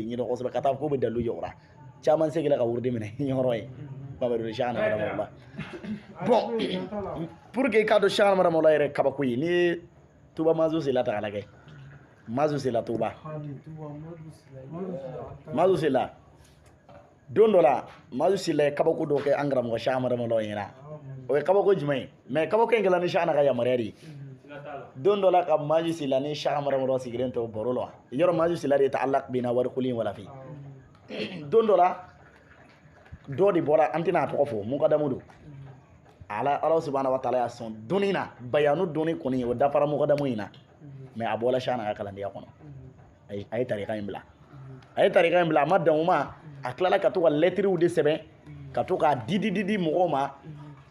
ɲɛdɔn kosɛbɛ ka taa k'o bɛ dalu jɔ o la caman seginna ka wurudi minɛ yɔrɔ ye Mamadu Shana Maramala. Bon, pour que i k'a dɔn Shana Maramala yɛrɛ kabako ye, n'i ye Tuba Mazu Sila ta k'a lajɛ, Mazu Sila Tuba Mazu Sila, don dɔ la Mazu Sila ye kabako dɔ kɛ an karamɔgɔ Shana Maramala ɲɛna. O ye kabako jumɛn ye? Mais kabako in kɛla ni Shana ka yamaruya de ye. Don dɔ la ka Mazu Sila ni Shana Maramala sigilen to baro la, yɔrɔ Mazu Sila de ta ala bina wari kuli wala fi. Don dɔ la dɔ de bɔra, an tɛna a tɔgɔ fɔ, mukadamu don. Ala subahana wa taala y'a sɔn donni na, bayanu donni kɔni o dafara mukadamu in na, mais a bɔra Shana ka kalandenya kɔnɔ. A ye tarika in bila, a ye tarika in bila, a ma dan o ma, a tilala ka to ka lɛtiriw de sɛbɛn ka to k'a di di di di mɔgɔw ma,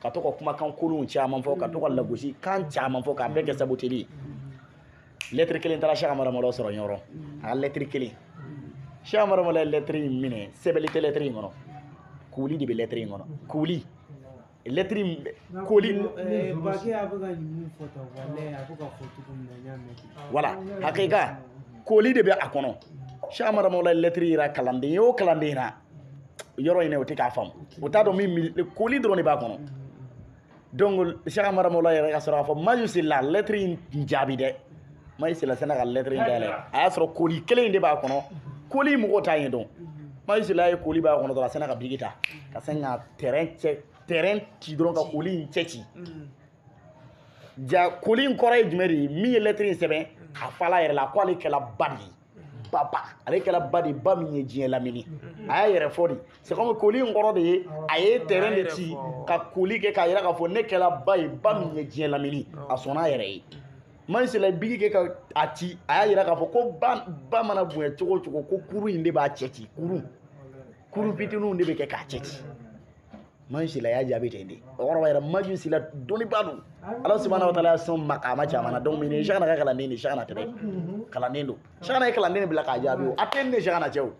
ka to ka kumakan kolonw caman fɔ, ka to ka lagosi kan caman fɔ, k'a bɛɛ kɛ saboteli ye. Lɛtiri kelen taara Shaka Maramala sɔrɔ ɲɔrɔ, a ka lɛtiri kelen, Shaka Maramala ye lɛtiri in minɛ, sɛbɛnni tɛ lɛtiri in kɔnɔ, kuli de bɛ lɛtiri in kɔnɔ, kuli lɛtiri koli. Bake a bɛ ka nin mun fɔ tan, walayi a bɛ ka fɔ cogo min na, n y'a mɛn ten. Voilà, hakika koli de bɛ a kɔnɔ. Shaka Maramala ye lɛtiri yira kalanden ye o kalanden na yɔrɔ in na, o tɛ k'a faamu, o t'a dɔn min koli dɔrɔn de b'a kɔnɔ. Donc Shaka Maramala yɛrɛ ka sɔrɔ k'a fɔ Mazu Sila lɛtiri in jaabi dɛ. Mazu Sila sina ka lɛtiri in dayɛlɛ, a y'a sɔrɔ koli kelen in de b'a kɔnɔ, koli mɔgɔw t'a ɲɛdɔn. Mazu Sila ye koli b'a kɔnɔ dɔrɔn, a sina ka bigi ta ka sin ka terrain cɛ, terrain ci dɔrɔn ka koli in cɛ ci. Ja koli in kɔrɔ ye jumɛn de ye? Min ye lɛtiri in sɛbɛn, a fala yɛrɛ la ko ale kɛla ba de ye, ba ale kɛla ba de ye, ba min ye diɲɛ lamini. A y'a yɛrɛ fɔ de, c'est comme koli in kɔrɔ de ye a ye terrain de ci ka koli kɛ k'a yira k'a fɔ ne kɛla ba ye, ba min ye diɲɛ lamini. A sɔnna a yɛrɛ ye. Mazu Sila ye bigi kɛ ka a ci, a y'a yira k'a fɔ ko ba mana bonya cogo o cogo, ko kurun in de b'a cɛ ci, kurun fitininw de bɛ kɛ k'a cɛ ci. Mazu Sila y'a jaabi ten de, o kɔrɔ b'a yira Mazu Sila dɔnnibaa don. Ala subahana wa taala y'a sɔn makaama caman na. Donc nin ye Shana ka kalanden de ye, Shana tɛ dɛ, kalanden don. Shana ye kalanden de bila k'a jaabi o, a tɛ ne Shana cɛ o.